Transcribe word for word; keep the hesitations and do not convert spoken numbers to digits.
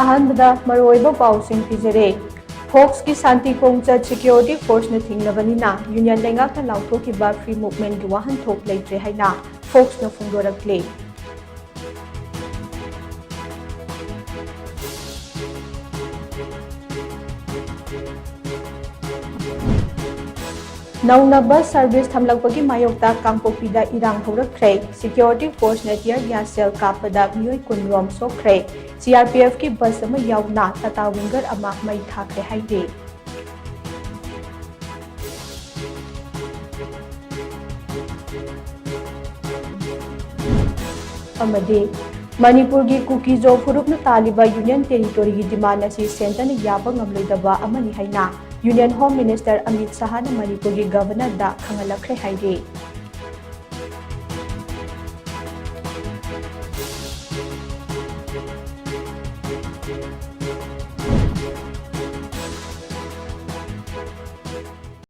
ꯑꯍꯥꯟꯕꯗ ꯃꯔꯨꯑꯣꯏꯕ ꯄꯥꯎꯁꯤꯡ ꯄꯤꯖꯔꯦ꯫ ꯐꯣꯛꯁꯀꯤ ꯁꯥꯟꯇꯤ ꯈꯣꯡꯆꯠ ꯁꯦꯀ꯭ꯌꯨꯔꯤꯇꯤ ꯐꯣꯔꯁꯅ ꯊꯤꯡꯂꯕꯅꯤꯅ ꯌꯨꯅꯤꯌꯟ ꯂꯩꯉꯥꯛꯅ ꯂꯥꯎꯊꯣꯛꯈꯤꯕ ꯐ꯭ꯔꯤ ꯃꯨꯚꯃꯦꯟꯒꯤ ꯋꯥꯍꯟꯊꯣꯛ ꯂꯩꯇ꯭ꯔꯦ ꯍꯥꯏꯅ ꯐꯣꯛꯁꯅ ꯐꯣꯡꯗꯣꯔꯛꯂꯤ꯫ ꯅꯧꯅ ꯕꯁ ꯁꯔꯚꯤꯁ ꯊꯝꯂꯛꯄꯒꯤ ꯃꯥꯌꯣꯛꯇ ꯀꯥꯡꯄꯣꯛꯄꯤꯗ ꯏꯔꯥꯡ ꯍꯧꯔꯛꯈ꯭ꯔꯦ꯫ ꯁꯦꯀ꯭ꯌꯨꯔꯤꯇꯤ ꯐꯣꯔꯁꯅ ꯇꯤꯌꯔ ꯒ꯭ꯌꯥꯁ ꯁꯦꯜ ꯀꯥꯞꯄꯗ ꯃꯤꯑꯣꯏ ꯀꯨꯟ ꯔꯣꯝ ꯁꯣꯛꯈ꯭ꯔꯦ꯫ ꯁꯤꯑꯥꯔꯄꯤꯑꯦꯐꯀꯤ ꯕꯁ ꯑꯃ ꯌꯥꯎꯅ ꯇꯥꯇꯥ ꯋꯤꯡꯒꯔ ꯑꯃ ꯃꯩ ꯊꯥꯈ꯭ꯔꯦ ꯍꯥꯏꯔꯤ꯫ ꯑꯃꯗꯤ ꯃꯅꯤꯄꯨꯔꯒꯤ ꯀꯨꯀꯤꯖꯣ ꯐꯨꯔꯨꯞꯅ ꯇꯥꯜꯂꯤꯕ ꯌꯨꯅꯤꯌꯟ ꯇꯦꯔꯤꯇꯣꯔꯤꯒꯤ ꯗꯤꯃꯥꯟ ꯑꯁꯤ ꯁꯦꯟꯇꯔꯅ ꯌꯥꯕ ꯉꯝꯂꯣꯏꯗꯕ ꯑꯃꯅꯤ ꯍꯥꯏꯅ ꯌꯨꯅꯤꯌꯟ ꯍꯣꯝ ꯃꯤꯅꯤꯁꯇꯔ ꯑꯃꯤꯠ ꯁꯍꯥꯅ ꯃꯅꯤꯄꯨꯔꯒꯤ ꯒꯚꯔꯅꯔꯗ ꯈꯪꯍꯜꯂꯛꯈ꯭ꯔꯦ ꯍꯥꯏꯔꯤ꯫